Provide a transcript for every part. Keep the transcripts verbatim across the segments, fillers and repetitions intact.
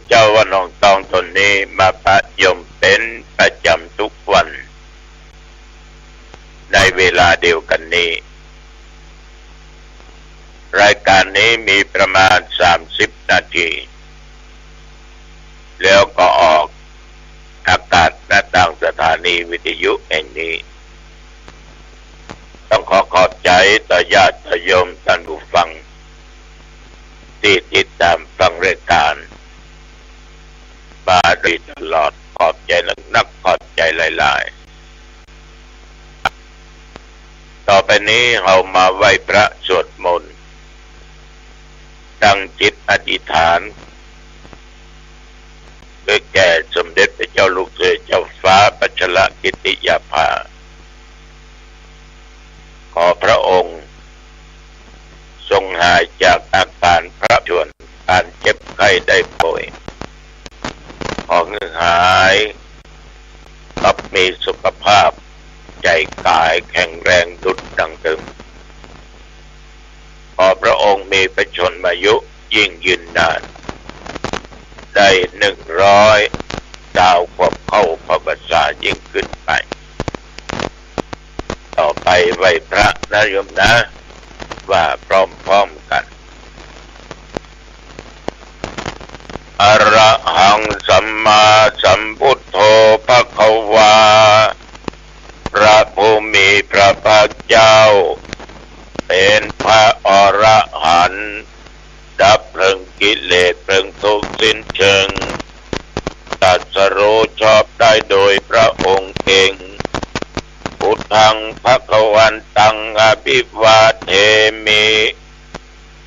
เจ้าวัดหนองตองต๋นนี้มาปะโยมเป๋นประจ๋ำกู้วัน ในเวลาเดียวกั๋นนี้ รายก๋านนี้มีประมาณสามสิบนาที แล้วก็ออกอากาศ ณ ตางสถานีวิทยุแห่งนี้ ต้องขอขอบใจ๋ต่อญาติโยมต้านผู้ฟัง ตี้ติดต๋ามฟังรายก๋านมาโดยตลอด ขอบใจ๋นักๆ ขอบใจ๋หลายๆ ต่อไปนี้เฮามาไหว้พระสวดมนต์ ตั้งจิตอธิษฐาน เปื้อแก่สมเด็จพระเจ้าลูกเธอเจ้าฟ้าพัชรกิติยาภา ขอพระองค์ทรงหายจากอาก๋านพระชนม์ ก๋านเจ็บไข้ได้ป่วย ขอหื้อหาย กับมีสุขภาพใจ๋ก๋ายแข็งแรงดุจดังเดิม ขอพระองค์มีพระชนมายุยิ่งยืนนาน ได้หนึ่งร้อยซาวขวบเข้าพรรษายิ่งขึ้นไป ต่อไปไหว้พระนะโยมนะ ว่าพร้อมๆ กั๋น อะระหังสัมมาสัมพุทโธภะคะวา พระผู้มีพระภาคเจ้า เป๋นพระอรหันต์ ดับเพลิงกิเลสเพลิงทุกข์สิ้นเชิง ตรัสรู้ชอบได้โดยพระองค์เอง พุทธังภะคะวันตังอะภิวาเทมิ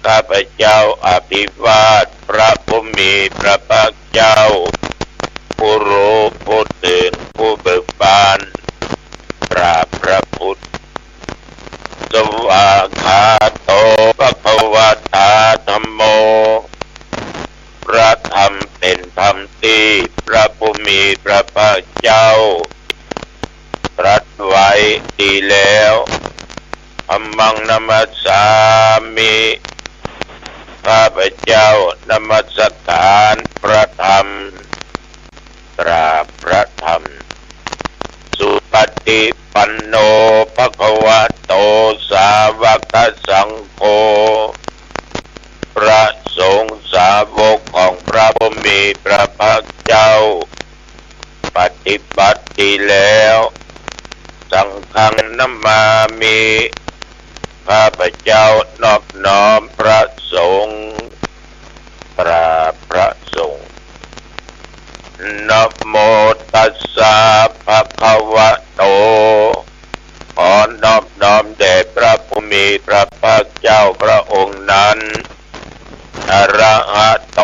ข้าพเจ้าอภิวาทพระผู้มีพระภาคเจ้า ผู้รู้ผู้ตื่นผู้เบิกบาน กราบพระพุทธ สวากขาโตภะคะวะตาธัมโม พระธรรมเป๋นธรรมตี้พระผู้มีพระภาคเจ้าตรัสไว้ดีแล้ว ธัมมังนะมัสสามิ ข้าพเจ้านมัสก๋านพระธรรม กราบพระธรรม สุปฏิปันโนภะคะวะโต สาวกสังโฆ พระสงฆ์สาวกของพระผู้มีพระภาคเจ้า ปฏิบัติดีแล้ว สังฆังนะมามิ ข้าพเจ้านอบน้อมพระสงฆ์ กราบพระสงฆ์ นะโมตัสสะภะคะวะโต ขอนอบน้อมแด่พระผู้มีพระภาคเจ้าพระองค์นั้น อะระหะโต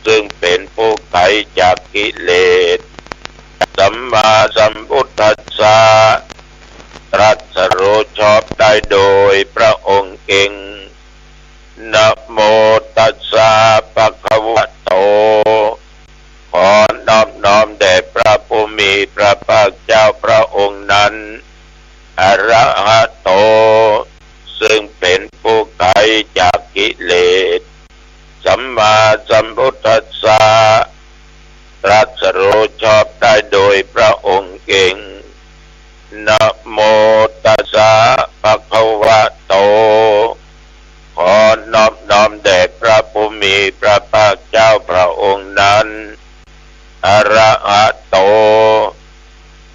ซึ่งเป๋นผู้ไขจากกิเลส สัมมาสัมพุทธัสสะ ตรัสรู้ชอบได้โดยพระองค์เอง นะโมตัสสะภะคะวะโต ขอนอบน้อมแด่พระผู้มีพระภาคเจ้าพระองค์นั้น อะระหะโต ซึ่งเป๋นผู้ไขจากกิเลส สัมมาสัมพุทธัสสะ ตรัสรู้ชอบได้โดยพระองค์เอง นะโมตัสสะภะคะวะโต ขอนอบน้อมแด่พระผู้มีพระภาคเจ้าพระองค์นั้น อะระหะโต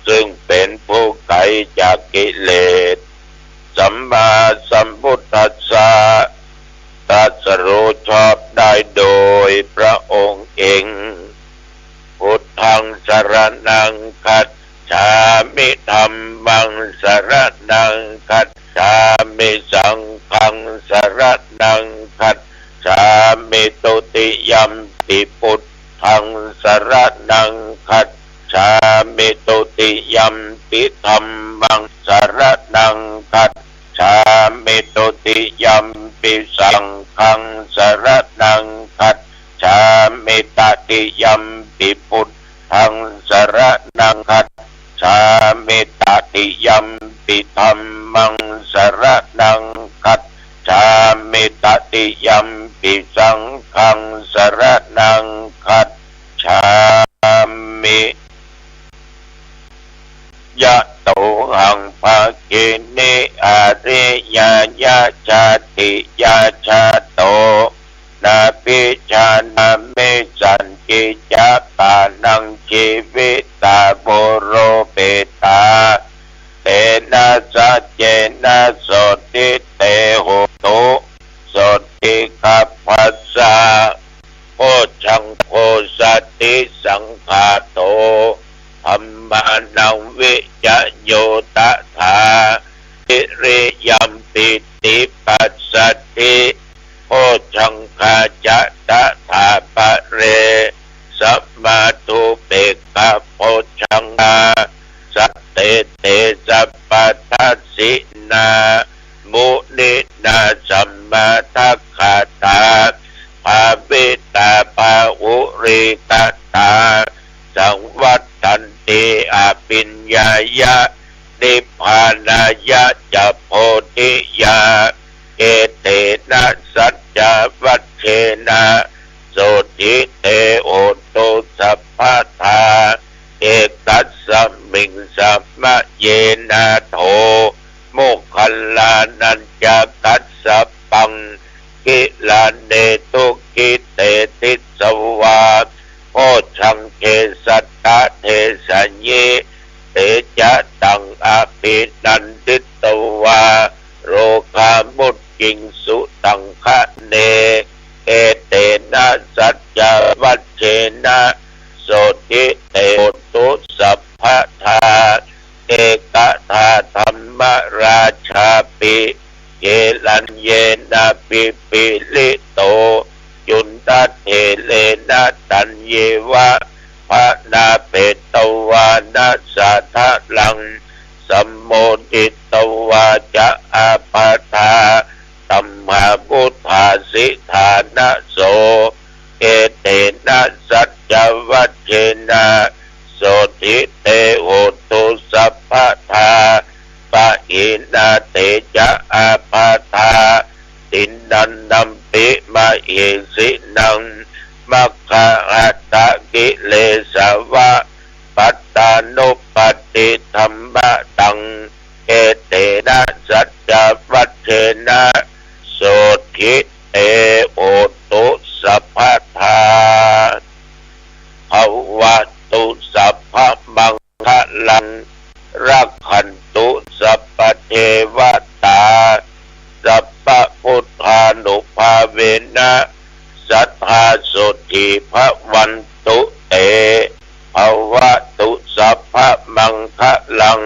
ซึ่งเป๋นผู้ไขจากกิเลส สัมมาสัมพุทธัสสะ ตรัสรู้ชอบได้โดยพระองค์เอง พุทธังสรณังคัจฉามิ ธัมมังสรณังคัจฉามิ สังฆังสรณังคัจฉามิ ทุติยัมปิพุทธังสรณังคัจฉามิ ทุติยัมปิธัมมังสรณังคัจฉามิ ทุติยัมปิสังฆังสรณังคัจฉามิ ตติยัมปิพุทธังสรณังคัจฉามิ ตติยัมปิธัมมังสรณังคัจฉามิ ตติยัมปิสังฆังส สรณังคัจฉามิ ยะโตหัง ภะคะเม อะริยะญาติยะจาโต นะปัจจานาเม สันติ จะ ปะนัง จีวิตา ปุโร เปตา เตนะ สัจเจนะ โสตถิ เต โหตุ โสตถิ คัพพะสสะ โพชฌังโค สัตถิสังขาโต ธัมมานัง วิจโย ตถา วิริยัม ปีติ ปัสสัทธิ โพชฌังคา จะ ตถา ปะเร สะมา ทูเปกขะ โพชฌังคา สัตเต เต สัพพัทธัสสินา มุนินา สมมาทักขาตา ภาวิตา บาหุลีกตา สังวัตถันติ อะภิญญายะ นิพพานายะ จะ โพธิยา เอเตนะ สัจจวัจเจนะ โสตถิ เต โหตุ สัพพะทา เอกัสสะมิง สะมะเยนะ โถ โมคคัลลานัญจะ กัสสะปัง กิลาเน ทุกขิเต ทิสสะวา โพชฌังเข สัตถะเทสะยิ เตจะตัง อะภินันทิสสะวา โรกามุจจิงสุ ตังคะเน เอเตนะ สัจจวัจเจนะ โสตถิ เต โหตุ สัพพะทา เอกทา ธัมมราชาปิ หิรัญเยนะ ปิปะริโต จุณฑะเถเรนะ ตัญญิวะ พะนาเปตวานะ สะทะลัง สัมโมทิตวา จะ อาปาทา ตัมหาวุฏฐาสิทานะโส เอเตนะ สัจจวัจเจนะ โสตถิ เต โหตุ สัพพะทา ปะหินา เตจะ อาปาทา ติณฑะนัมปิ มะเหสินัง มัคคะหัตถะกิเลสะวะ ปัตตานุปัฏฐิธัมมะตัง เอเตนะ สัจจวัจเจนะ โสตถิ เต โหตุ สัพพะทา ภะวะตุ สัพพะมังคะลัง รักขันตุ สัพพะเทวะตา สัพพะพุทธานุภาเวนะ สัตถา โสตถิ ภะวันตุ เต ภะวะตุ สัพพะมังคะลัง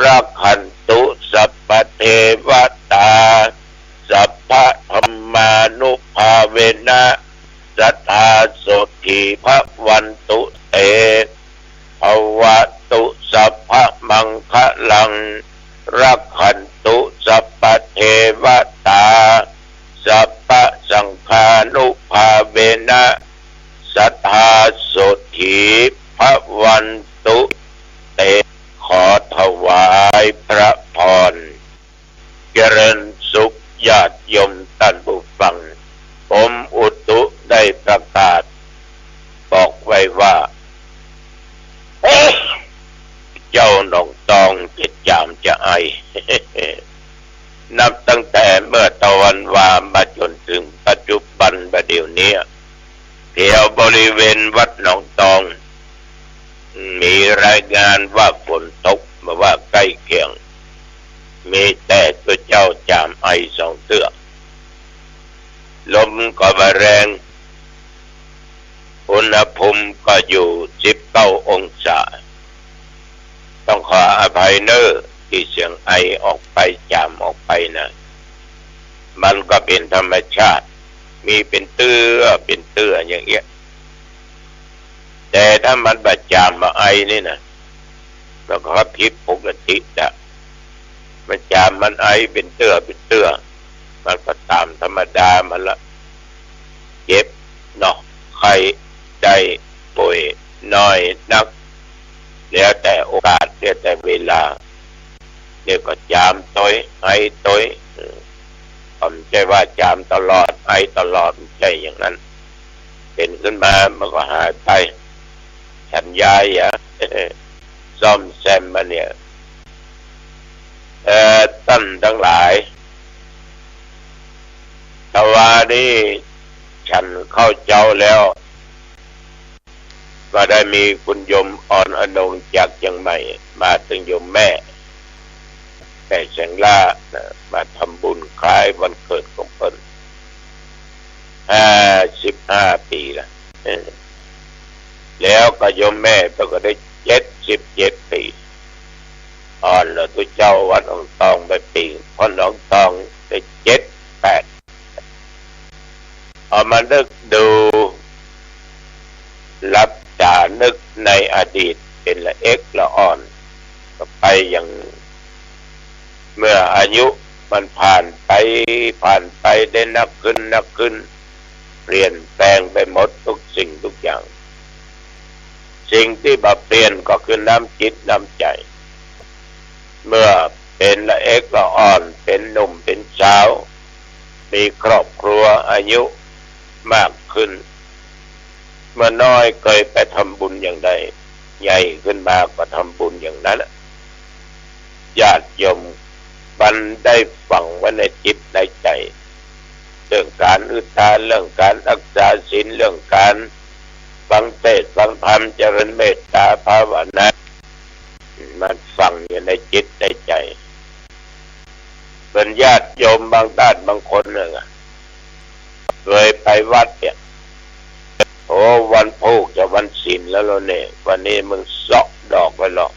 รักขันตุ สัพพะเทวะตา สัพพะธัมมานุภาเวนะ สัตถา โสตถิ ภะวันตุ เต ภะวะตุ สัพพะมังคะลัง รักขันตุ สัพพะเทวะตา สัพพะสังฆานุภาเวนะ สัตถา โสตถิ ภะวันตุ เต ขอถวายพระพร เจริญสุขญาติโยมต้านผู้ฟัง ผมอุตุได้ประกาศบอกไว้ว่า เจ้าหนองตองจะจามจะไอ นับตั้งแต่เมื่อตะวันวามาจ๋นเถิงปัจจุบันบ่าเดี่ยวนี้ แถวบริเวณวัดหนองตอง มีรายงานว่าฝนตก บ่ว่าใก้เคียง มีแต่ตุ๊เจ้าจามไอสองเตื้อ ลมก็บ่าแรง อุณหภูมิก็อยู่สิบเก้าองศา ต้องขออภัยเน่อ ตี้เสียงไอออกไป จามออกไปนะ มันก็เป๋นธรรมชาติ มีเป๋นเตื้อ เป๋นเตื้ออย่างเอี้ย แต่ถ้ามันบ่าจามบ่าไอนี่นะ มันก็ผิดปกติละ มันจามมันไอเป๋นเตื้อเป๋นเตื้อ มันก็ต๋ามธรรมดามันละ เจ็บเนาะ ไข้ได้ป่วยน้อยนัก แล้วแต่โอกาส แล้วแต่เวลา เดี๋ยวก็จามตวย ไอตวย เออ ก็บ่ใจ้ว่าจามตลอด ไอตลอด บ่ใจ้อย่างนั้น เป๋นขึ้นมามันก็หายไป ฉันยาเหีย ซ่อมแซมมาเนี่ย เอ่อ ต้านตังหลาย ตะวานี้ฉันข้าวเจ๊าแล้ว ก็ได้มีคุณโยมออนอนงจากเจียงใหม่ มาตึงโยมแม่ แม่แสงล่านะ มาทำบุญคล้ายวันเกิดของเปิ้น ห้าสิบห้าปี๋ละ เออ แล้วก็โยมแม่เปิ้นก็ได้เจ็ดสิบเจ็ดปี๋ อ่อนแล้วตุ๊เจ้าวัดหนองตองไปปี๋ เพราะหนองตองได้เจ็ดแปด เอามานึกดู หลับต๋านึกในอดีตเป๋นละเอกละอ่อน ก็ไปอย่าง เมื่ออายุมันผ่านไป ผ่านไปได้นักขึ้น นักขึ้น เปลี่ยนแปลงไปหมดทุกสิ่งทุกอย่าง สิ่งตี้บ่เปลี่ยนก็คือน้ำจิตน้ำใจ๋ เมื่อเป๋นละเอกละอ่อน เป๋นหนุ่มเป๋นสาว มีครอบครัว อายุมากขึ้น เมื่อน้อยเกยไปทำบุญอย่างใด ใหญ่ขึ้นมาก็ทำบุญอย่างนั้นน่ะ ญาติโยม มันได้ฝังไว้ในจิตในใจ๋ เรื่องก๋านหื้อตาน เรื่องก๋านรักษาศีล เรื่องก๋านฟังเทศน์ฟังธรรม เจริญเมตต๋าภาวนา มันฝังอยู่ในจิตในใจ๋ เป๋นญาติโยมบางต้านบางคนนึ่งอะ เกยไปวัดเนี่ย โอ้ วันพูกจะวันศีลแล้วเหรอเนี่ย วันนี้มึงเซาะดอกไว้ละ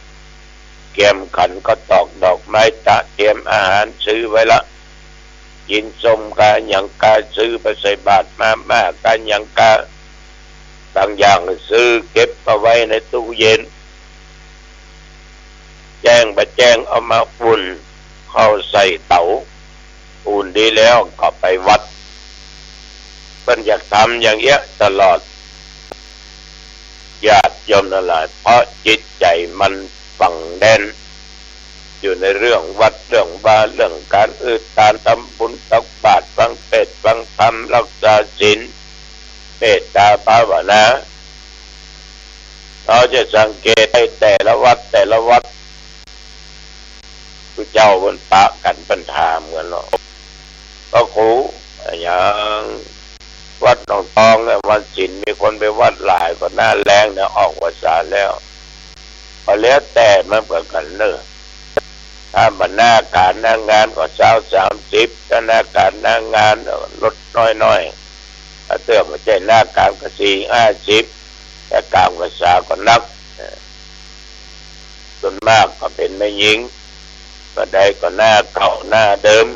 เกียมขันก็ตอกดอกไม้ตะ เตรียมอาหารซื้อไว้ละ กิ๋นส้มกาหยังกา ซื้อไปใส่บาตรมาม่ากาหยังกา บางอย่างก็ซื้อเก็บเอาไว้ในตู้เย็น แจ้งบ่แจ้งเอามาอุ่น เข้าใส่เต๋า อุ่นดีแล้วก็ไปวัด เปิ้นอยากทำอย่างเอี้ยตลอด ญาติโยมตังหลาย เพราะจิตใจ๋มันฝังแน่น อยู่ในเรื่องวัดเรื่องวา เรื่องก๋านหื้อตาน ทำบุญตักบาตร ฟังเทศน์ฟังธรรม รักษาศีล เมตต๋าภาวนา เฮาจะสังเกตได้แต่ละวัดแต่ละวัด ผู้เจ้าเปิ้นปะกั๋นเปิ้นถามกั๋นเนาะ พระครู อะหยัง วัดหนองตองเนี่ยวันศีลมีคนไปวัดหลายกว่าหน้าแล้งเนี่ย ออกพรรษาแล้ว ก็แล้วแต่มันเหมือนกั๋นเนาะ ถ้าบ่หน้าก๋านหน้างานก็ซาวสามสิบ ถ้าหน้าก๋านหน้างานก็ลดน้อยๆ ถ้าเตื้อบ่ใจ้หน้าก๋านก็สี่ห้าสิบ ถ้าก๋านพรรษาก็นัก ส่วนมากก็เป๋นแม่ญิง ก็ได้ก็หน้าเก่าหน้าเดิม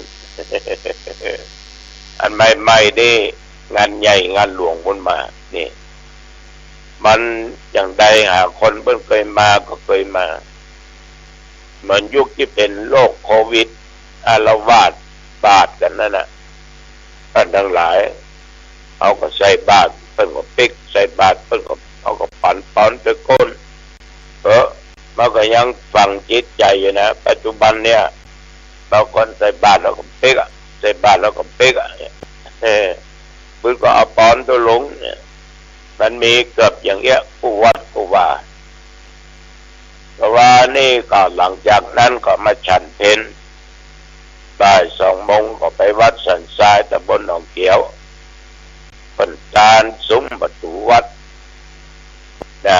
อันใหม่ๆ นี่งานใหญ่งานหลวงปู้นมา นี่ มันอย่างใดหาคนเปิ้นเกยมาก็เกยมา เหมือนยุคตี้เป๋นโรคโควิดอาละวาดบาดกั๋นนั่นน่ะ ต้านตังหลาย เฮาก็ใส่บาตร เปิ้นก็ปิ๊ก ใส่บาตร เปิ้นก็ เฮาก็ปันปอนไปโก้น เออ มันก็ยังฝังจิตใจ๋อยู่นะ ปัจจุบันเนี่ย บางคนใส่บาตรแล้วก็ปิ๊กอะ ใส่บาตรแล้วก็ปิ๊กอะ เออ ปื๊ดก็เอาปอนตั๋วลงเนี่ย มันมีเกือบอย่างเอี้ย กู้วัดกู้วา ตะวานี้ก็หลังจากนั้นก็มาฉันเพล บ่ายสองโมงก็ไปวัดสันทราย ตำบลหนองเขียว เปิ้นตานสุมประตู๋วัด นะ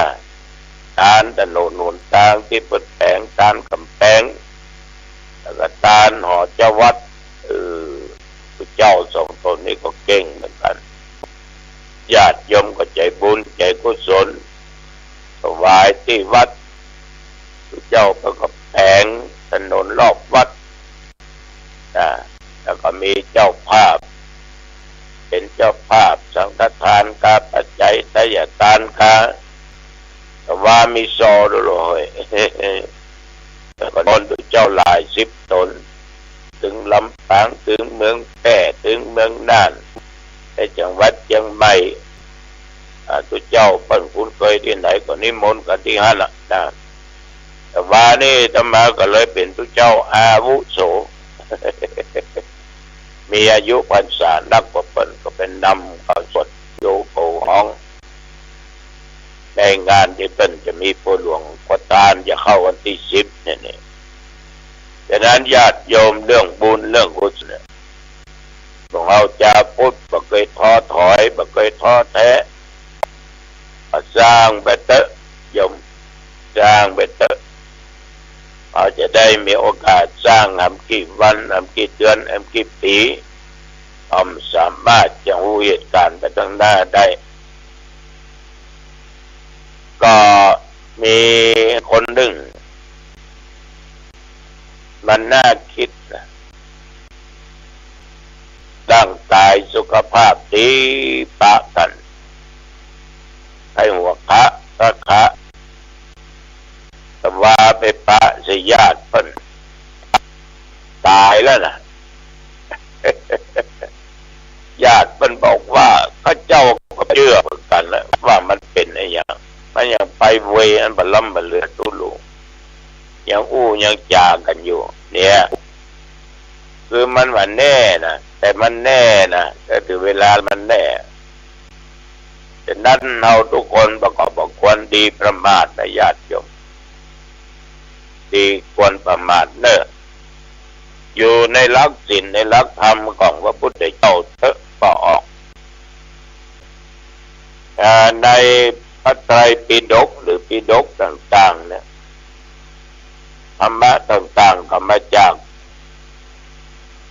ตานถนนหนตางตี้เปิ้นแป๋ง ตานก๋ำแปง แล้วก็ตานหอเจ้าวัด เออ ผู้เจ้าสองต๋นนี้ก็เก่งเหมือนกั๋น ญาติโยมก็ใจ๋บุญใจ๋กุศล ถวายตี้วัด ผู้เจ้าก็แป๋งถนนรอบวัด นะ แล้วก็มีเจ้าภาพ เป๋นเจ้าภาพสังฆทานกา ปัจจัยทายทานกา ตะวามีซอด้วยเหรอเฮ้ย แล้วก็นิมนต์ตุ๊เจ้าหลายสิบต๋น ตึงลำปาง ตึงเมืองแพร่ ตึงเมืองน่าน ในจังหวัดเจียงใหม่ อ่า ตุ๊เจ้าเปิ้นคุ้นเคยตี้ไหนก็นิมนต์กั๋นตี้หั้นน่ะนะ ตะวานี้อาตมาก็เลยเป๋นตุ๊เจ้าอาวุโส มีอายุพรรษานักกว่าเปิ้น ก็ไปนำเขาสวดโยโกฮ้อง การตี้เปิ้นจะมีปัวหลวงปัวตานจะเข้าวันตี้สิบเนี่ย นี่ ฉะนั้นญาติโยม เรื่องบุญเรื่องกุศลเนี่ย พวกเฮาจาวพุทธบ่เกยท้อถอย บ่เกยท้อแท้ สร้างไปเต๊อะโยม สร้างไปเต๊อะ เฮาจะได้มีโอกาสสร้างหำกี่วัน หำกี่เดือน หำกี่ปี๋ ก็สามารถจะฮู้เหตุก๋ารณ์ไปตังหน้าได้ ก็มีคนนึ่ง มันน่าคิดนะ ร่างกายสุขภาพดีปะกั๋น ใค่หัวคะ คะคะ แต่ว่าไปปะใส่ญาติเปิ้น ต๋ายแล้วนะ ญาติเปิ้นบอกว่า ข้าเจ้าก็เจื้อเหมือนกั๋นนะ ว่ามันเป๋นอะหยัง มันยังไปเวยอันบ่ล้ำบ่เหลือตุ๊ลุ ยังอู้ยังจ๋ากั๋นอยู่ เนี่ย คือมันบ่แน่นะ แต่มันแน่นะ แต่เถิงเวลามันแน่ ฉะนั้นเฮาทุกคนบ่ก็บ่ควรดีประมาทนะญาติโยม ดีควรประมาทเน่อ อยู่ในหลักศีลในหลักธรรมของพระพุทธเจ้าเต๊อะ ก็ออก อ่า ในพระไตรปิฎกหรือปิฎกต่างๆ เนี่ย ธรรมะต่างๆ ก็มาจาก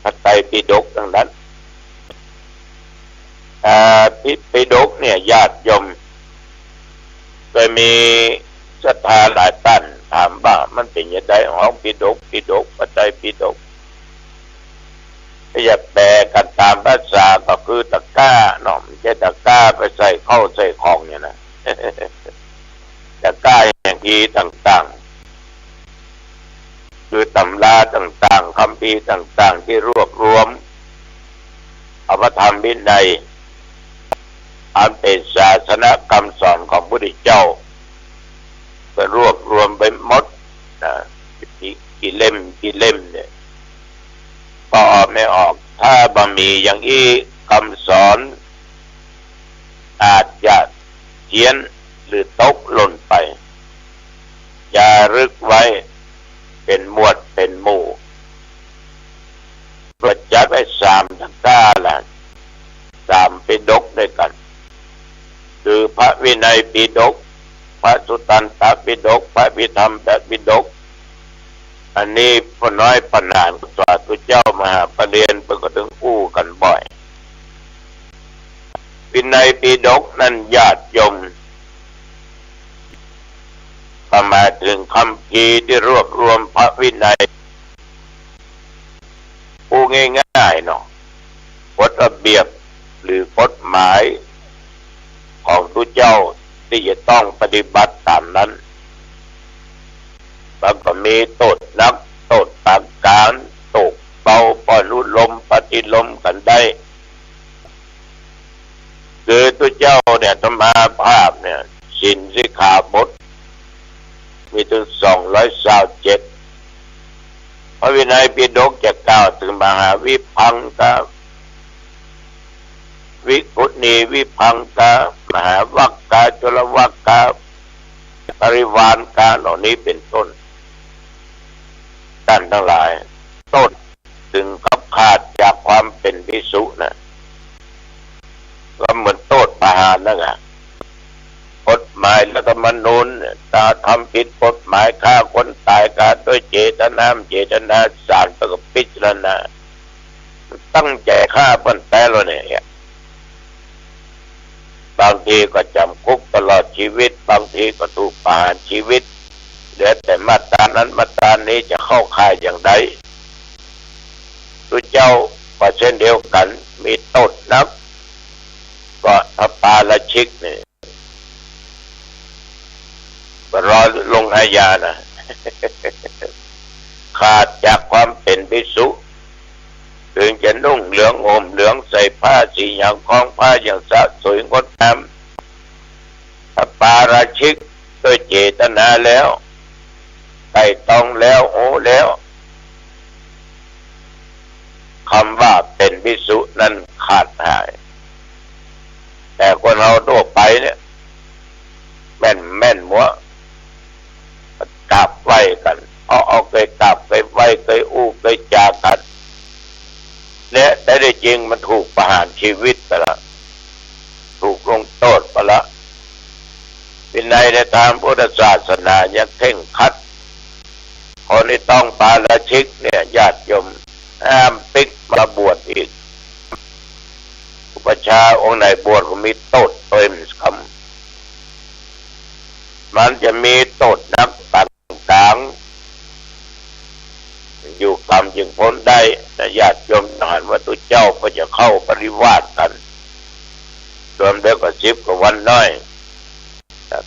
พระไตรปิฎกตังนั้น อ่า ปิ ปิฎกเนี่ย ญาติโยม เกยมีศรัทธาหลายต้านถามว่า มันเป๋นจะใด ฮ้องปิฎก ปิฎก พระไตรปิฎก ถ้าจะแปลกั๋นต๋ามภาษาก็คือตะกร้าเนาะ บ่ใจ้ตะกร้าไปใส่ข้าวใส่ของเนี่ยนะ ตะกร้าแห่งพีต่างๆ คือตำราต่างๆ คัมภีร์ต่างๆ ตี้รวบรวมเอาพระธรรมวินัย อันเป๋นศาสนกำสอนของพระพุทธเจ้า เปิ้นรวบรวมไปหมดนะ กี่ กี่เล่ม กี่เล่มเนี่ย ก็ออกไม่ออก ถ้าบ่มีอย่างอี้ กำสอนอาจจะเพี้ยนหรือตกหล่นไป จารึกไว้เป๋นหมวดเป๋นหมู่ ก็จัดไว้สามตะกร้าละ สามปิฎกด้วยกั๋น คือพระวินัยปิฎก พระสุตตันตปิฎก พระอภิธรรมปิฎก อันนี้ป้อน้อยป้อหนาน สาธุเจ้ามหาปเรียนเปิ้นก็เถิงอู้กั๋นบ่อย วินัยปิฎกนั้นญาติโยม ก็หมายเถิงคัมภีร์ตี้รวบรวมพระวินัย อู้ง่ายๆ เนาะ กฎระเบียบหรือกฎหมายของตุ๊เจ้าตี้จะต้องปฏิบัติต๋ามนั้น มันก็มีโต้ษหนัก โต้ษปานก๋าง โต้ษเบา ผ่อนอนุโลมปฏิโลมกั๋นได้ คือตุ๊เจ้าเนี่ย อาตมาภาพเนี่ย ศีลสิกขาบทมีเถิงสองร้อยซาวเจ็ด พระวินัยปิฎกจะกล่าวเถิงมหาวิภังคะ วิกขุณีวิภังคะ มหาวักคะ จุลวักคะ ปริวานคะ เหล่านี้เป๋นต้น ต้านตังหลาย โต้ษเถิงกับขาดจากความเป๋นภิกษุนะ ก็เหมือนโต้ษประหารนั่นแหละ กฎหมายรัฐธรรมนูญเนี่ย ถ้าทำผิดกฎหมาย ฆ่าคนต๋าย ฆ่าโดยเจตนา บ่เจตนา ศาลเปิ้นก็พิจารณา ตั้งใจ๋ฆ่าเปิ้นแต๊ลอเนี่ย บางทีก็จ๋ำคุกตลอดจีวิต บางทีก็ถูกประหารจีวิต แล้วแต่มาตรานั้นมาตรานี้จะเข้าข่ายอย่างใด ตุ๊เจ้าก็เช่นเดียวกั๋น มีโต้ษหนัก ก็ถ้าปาราชิกนี่ บ่รอลงอาญานะ ขาดจากความเป๋นภิกษุ เถิงจะนุ่งเหลืองห่มเหลือง ใส่ผ้าสีหยัง คล้องผ้าอย่างสะสวยงดงาม ถ้าปาราชิกด้วยเจตนาแล้ว ไตร่ตรองแล้ว ฮู้แล้ว กำว่าเป๋นภิกษุนั้นขาดหาย แต่คนเฮาทั่วไปเนี่ย แม่นแม่น วิตไปละ ถูกลงโต้ษไปละ วินัยในตามพุทธศาสนายังเคร่งครัด คนตี้ต้องปาราชิกเนี่ย ญาติโยม ห้ามปิ๊กมาบวชอีก อุปัชฌาย์องค์ไหนบวชก็มีโต้ษเต็มกำ มันจะมีโต้ษหนักปานก๋าง อยู่กำจึงป๊นได้นะ ญาติโยม หันว่าตุ๊เจ้าก็จะเข้าปริวาสกั๋น รวมแล้วก็สิบกว่าวันน้อย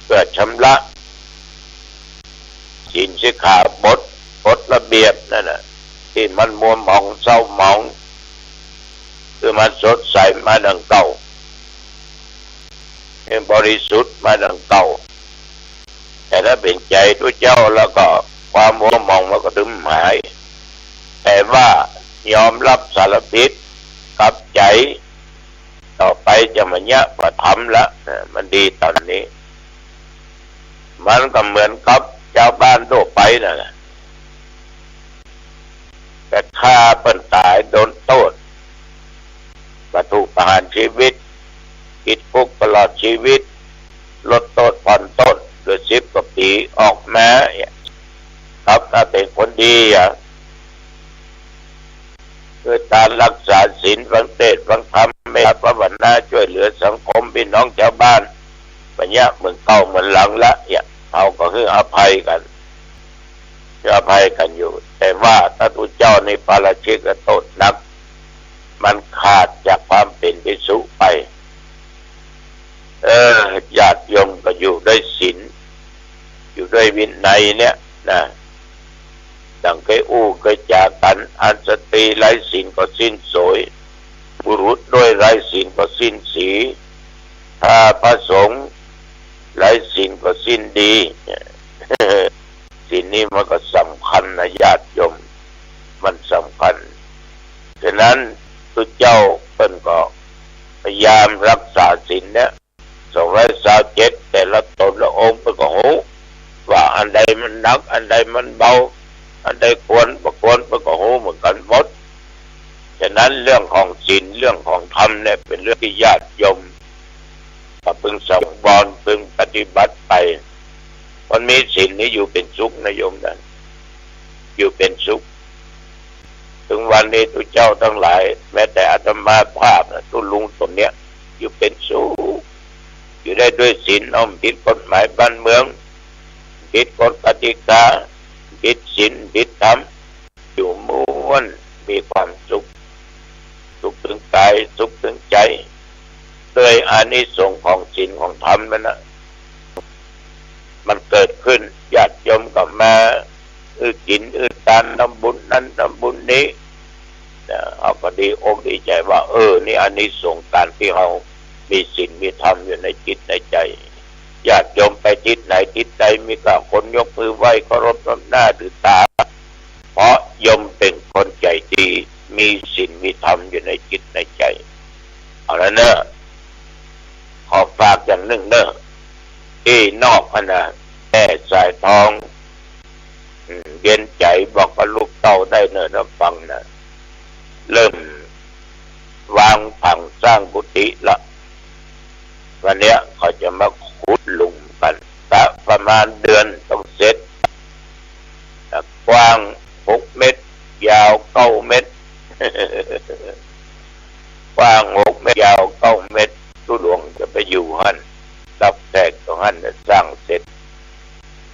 เปื้อชำระศีลสิกขาบท กฎระเบียบนั่นน่ะ ตี้มันมัวหมองเศร้าหมอง หื้อมันสดใสมาดังเก่า หื้อบริสุทธิ์มาดังเก่า แต่ถ้าเป๋นใจ๋ตุ๊เจ้าแล้วก็ความมัวหมองมันก็ตึงหาย แต่ว่ายอมรับสำนึกผิด กลับใจ๋ ต่อไปจะบ่เยียะบ่ทำละนะ มันดีต๋อนนี้ มันก็เหมือนกับจาวบ้านทั่วไปนั่นแหละ แต่ฆ่าเปิ้นต๋ายโดนโต้ษ ว่าถูกประหารชีวิต ติดคุกตลอดชีวิต ลดโต้ษผ่อนโต้ษ เหลือสิบกว่าปี๋ ออกมาเนี่ย กลับมาเป๋นคนดีอะ คือการรักษาศีล ฟังเทศน์ฟังธรรม เมตตาภาวนา จ้วยเหลือสังคม ปี้น้องจาวบ้าน บ่เยียะเหมือนเก่าเหมือนหลังละเนี่ย เฮาก็หื้ออภัยกั๋น หื้ออภัยกั๋นอยู่ แต่ว่าถ้าตุ๊เจ้านี่ปาราชิกก็โต้ษหนัก มันขาดจากความเป๋นภิกษุไป เออ ญาติโยมก็อยู่ด้วยศีล อยู่ด้วยวินัยเนี่ยนะ ดังเกยอู้เกยจ๋ากั๋น อันสตรีไร้ศีลก็สิ้นโสย บุรุษด้วยไร้ศีลก็สิ้นสี ถ้าพระสงฆ์ไร้ศีลก็สิ้นดี ศีลนี่มันก็สำคัญนะญาติโยม มันสำคัญ ฉะนั้นตุ๊เจ้าเปิ้นก็พยายามรักษาศีลเนี่ย สองร้อยซาวเจ็ด แต่ละต๋นละองค์เปิ้นก็ฮู้ ว่าอันใดมันหนัก อันใดมันเบา อันใดควรบ่ควร เปิ้นก็ฮู้เหมือนกั๋นหมด ฉะนั้นเรื่องของศีล เรื่องของธรรมเนี่ย เป๋นเรื่องตี้ญาติโยม ก็พึงสังวร พึงปฏิบัติไป คนมีศีลนี่อยู่เป๋นสุขนะโยมนะ อยู่เป๋นสุข เถิงวันนี้ตุ๊เจ้าตังหลาย แม้แต่อาตมาภาพนะ ตุ๊ลุงต๋นเนี่ย อยู่เป๋นสุข อยู่ได้ด้วยศีล บ่ผิดกฎหมายบ้านเมือง ผิดกฎกติกา ผิดศีล ผิดธรรม อยู่ม่วน มีความสุข สุขเถิงก๋าย สุขเถิงใจ๋ ด้วยอานิสงส์ของศีลของธรรมนั่นนะ มันเกิดขึ้น ญาติโยมก็มา อื้อกิ๋น อื้อตาน ทำบุญนั้น ทำบุญนี้ นะ เฮาก็ดีอกดีใจ๋ว่า เออ นี่อานิสงส์ก๋านตี้เฮามีศีลมีธรรมอยู่ในจิตในใจ๋ ญาติโยมไปตี้ไหนตี้ใด มีก้าคนยกมือไหว้เคารพนับหน้าถือต๋า เพราะโยมเป๋นคนใจ๋ดี มีศีลมีธรรมอยู่ในจิตในใจ๋ เอาละเน่อ ขอฝากอย่างนึ่งเน่อ ตี้นอกหั้นนะ แม่สายทอง อืม เย็นใจ๋บอกกับลูกเต้าได้เน่อ รับฟังนะ เริ่มวางผังสร้างกุฏิละ วันเนี้ยเขาจะมาขุดหลุมกั๋น กะประมาณเดือนต้องเสร็จ กว้างหกเมตร ยาวเก้าเมตร กว้างหกเมตร ยาวเก้าเมตร ตุ๊หลวงจะไปอยู่หั้น รับแขกตรงหั้น สร้างเสร็จ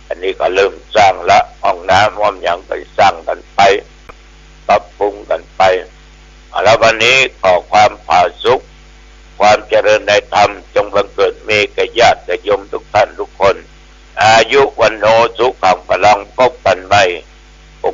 อันนี้ก็เริ่มสร้างละ ห้องน้ำห้องหยังก็สร้างกั๋นไป ปรับปรุงกั๋นไป เอาละ วันนี้ขอความผาสุก ความเจริญในธรรม จงบังเกิดมีแก่ญาติโยมทุกท่านทุกคน อายุ วัณโณ สุขัง พลัง